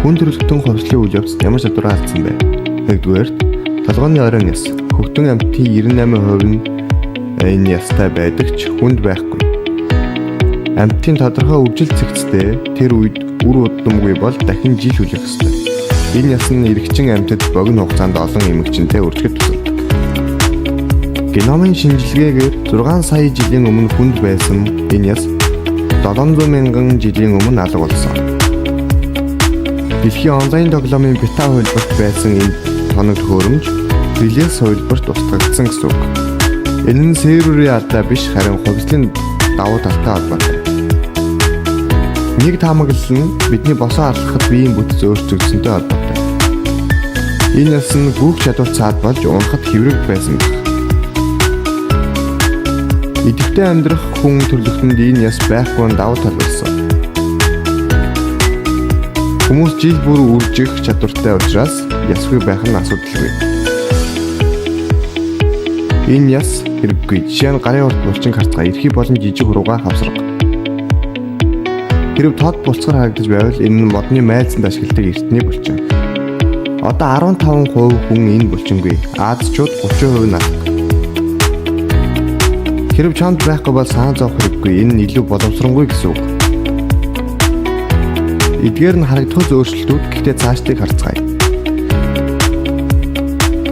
Хүн төрөлхтөн хувьслын үйл явцад ямар чадвараа алдсан бэ? Нэгдүгээрт, толгойн оройн яс. Хөгтөн амьтны 98% нь энэ ястай байдаг ч хүнд байхгүй. Амьтын тодорхой өвжил цэгцтэй тэр үед үр удамгүй бол дахин жил хүлээх ёстой. Энэ яс нь эрэгчин амьтад богино хугацаанд олон эмэгчинтэй үржихэд тусалдаг. Геномын шинжилгээгээр 6 сая жилийн өмнө хүнд байсан энэ яс 700 мянган жилийн өмнө алга болсон. Дэлхийн онлайн тоглоомын бета хувилбарт байсан энэ тоног төхөөрөмж релиз хувилбарт устгагдсан гэсэн үг. Энэ нь серверийн алдаа биш, харин хувьслын давуу талтай холбоотой. Нэг таамаглал нь бидний босоо алхахад биеийн бүтэц өөрчлөгдсөнтэй холбоотой. Энэ яс нь гүйх чадвар цаад болж унахад хэврэг байсан байх. Идэвхтэй амьдрах хүн төрөлхтөнд энэ яс байхгүй нь давуу тал болсон. Хүмүүс жил бүр үржих чадвартай учраас ясгүй байх нь асуудалгүй. Энэ яс хэрэггүй. Жишээ нь гарын урт булчин харцгаа, эрхий болон жижиг хуруугаа хавсарга. Хэрэв тод булцгар харагдаж байвал энэ нь модны майлзанд ашигладаг эртний булчин. Одоо 15% хүн энэ булчингүй. Азчууд 30% нь алга. Хэрэв чамд байхгүй бол санаа зовох хэрэггүй. Энэ нь илүү боломсронгүй гэсэн үг. Эдгээр нь харагдах өөрчлөлтүүд, гэхдээ цаашлыг харцгаая.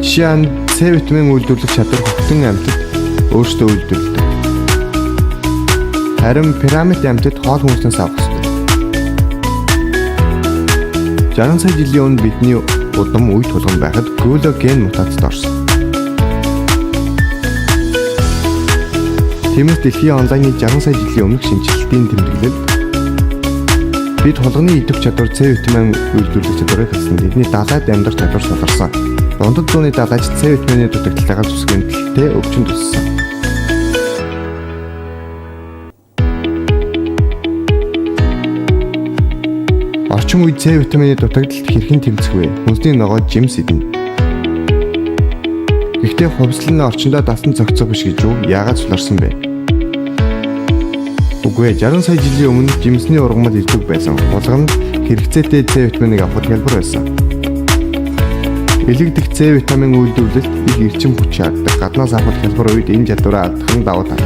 Жишээ нь С витамин үйлдвэрлэх чадвар хөхтөн амьтад өөрсдөө үйлдвэрлэдэг. Харин пирамид амьтад хоол хүнснээс авах ёстой. 60 сая жилийн өмнө бидний удам үе тулган байхад коллаген мутацид орсон. Тиймээс дэлхийн онлайны 60 сая жилийн өмнөх шинэчлэлтийн тэмдэглэл бид хулганы идэх чадвар, С витамин үйлдвэрлэх чадварыг хассан. Тэдний далайд амьдрах чадвар суларсан. Дундад зууны далайч С витамины дутагдалтайгаар цус гэмтэлтэй өвчин туссан. Орчин үед С витамины дутагдалт хэрхэн тэмцэх вэ? Хүнсний ногоо жимс идэнэ. Гэхдээ хувьслал нь орчиндөө дасан зохицох биш гэж юу? Яагаад суларсан бэ? Үгүй ээ, 60 сая жилийн өмнө жимсний ургамал ирдэг байсан. Хулганд хэрэгцээтэй С витаминыг авахд хялбар байсан. Элэг дэх С витамин үйлдвэрлэлт их эрчим хүч шаарддаг. Гаднаас авахд хялбар үед энэ чадвараа алдах нь давуу тал.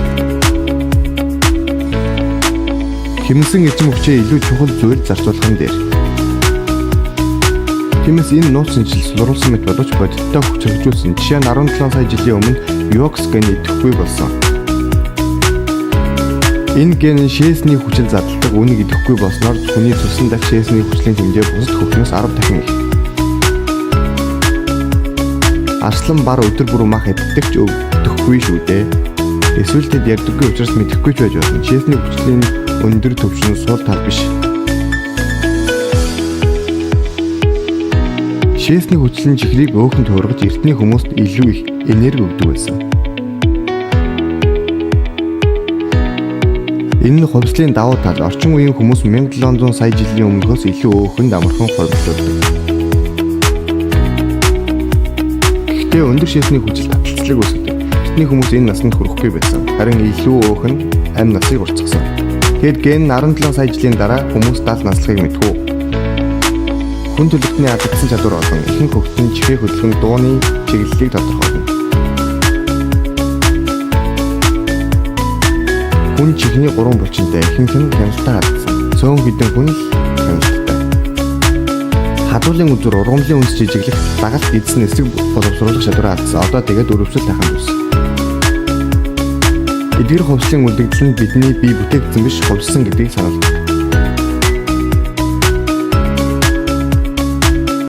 Хэмнэсэн эрчим хүчээ илүү чухал зүйлд зарцуулах нь дээр. Тиймээс энэ нууц шинжил сулруулсан мэт боловч бодиттой хүч хэрэгжүүлсэн. Жишээ нь 17 сая жилийн өмнө Yox ген идэвхгүй болсон. Энэ ген нь шээсний хүчил задалдаг, үнийг идэвхгүй болсноор хүний цусан дахь шээсний хүчлийн хэмжээ бусад хөхнөөс 10 дахин их. Арслан бар өдөр бүр мах иддэг ч өвдөхгүй шүү дээ. Эсвэл тэд ярьдаггүй учраас мэдэхгүй ч байж болно. Шээсний хүчлийн өндөр түвшин сул тал биш. Шээсний хүчлийн чихрийг өөхөн туургаж эртний хүмүүст илүү их энерги өгдөг байсан. Энэ нь хувьслын давуу тал. Орчин үеийн хүмүүс 1700 сая жилийн өмнөхөөс илүү өөхөнд амархан хоримтлуулдаг. Гэхдээ өндөр шээсний хүчил таталцлыг үүсгэдэг. Эртний хүмүүс энэ насанд хүрэхгүй байсан. Харин илүү өөх нь амь насыг уртсгасан. Тэгэд ген 17 сая жилийн дараа хүмүүс 70 наслахыг мэдхүү. Хүн төрөлхтний алдагдсан чадвар олон. Ихэнх хөгтөн чихээ хөдөлгөн дууны чиглэлийг тодорхойлно. Хүн чихний 3 булчинтай, ихэнх нь хяналтаа алдсан. Цөөн хэдэн хүн л хяналттай. Хадуулын үзүр, ургамлын үнс жижиглэх, дагалт эзэн эсрэг боловсруулах чадвараа алдсан. Одоо тэгээд өрөвсөл таханд үс. Эдгээр хувьслын үлдэгдэл нь бидний бие бүтээгдсэн биш, хувьссан гэдгийг сануулдаг.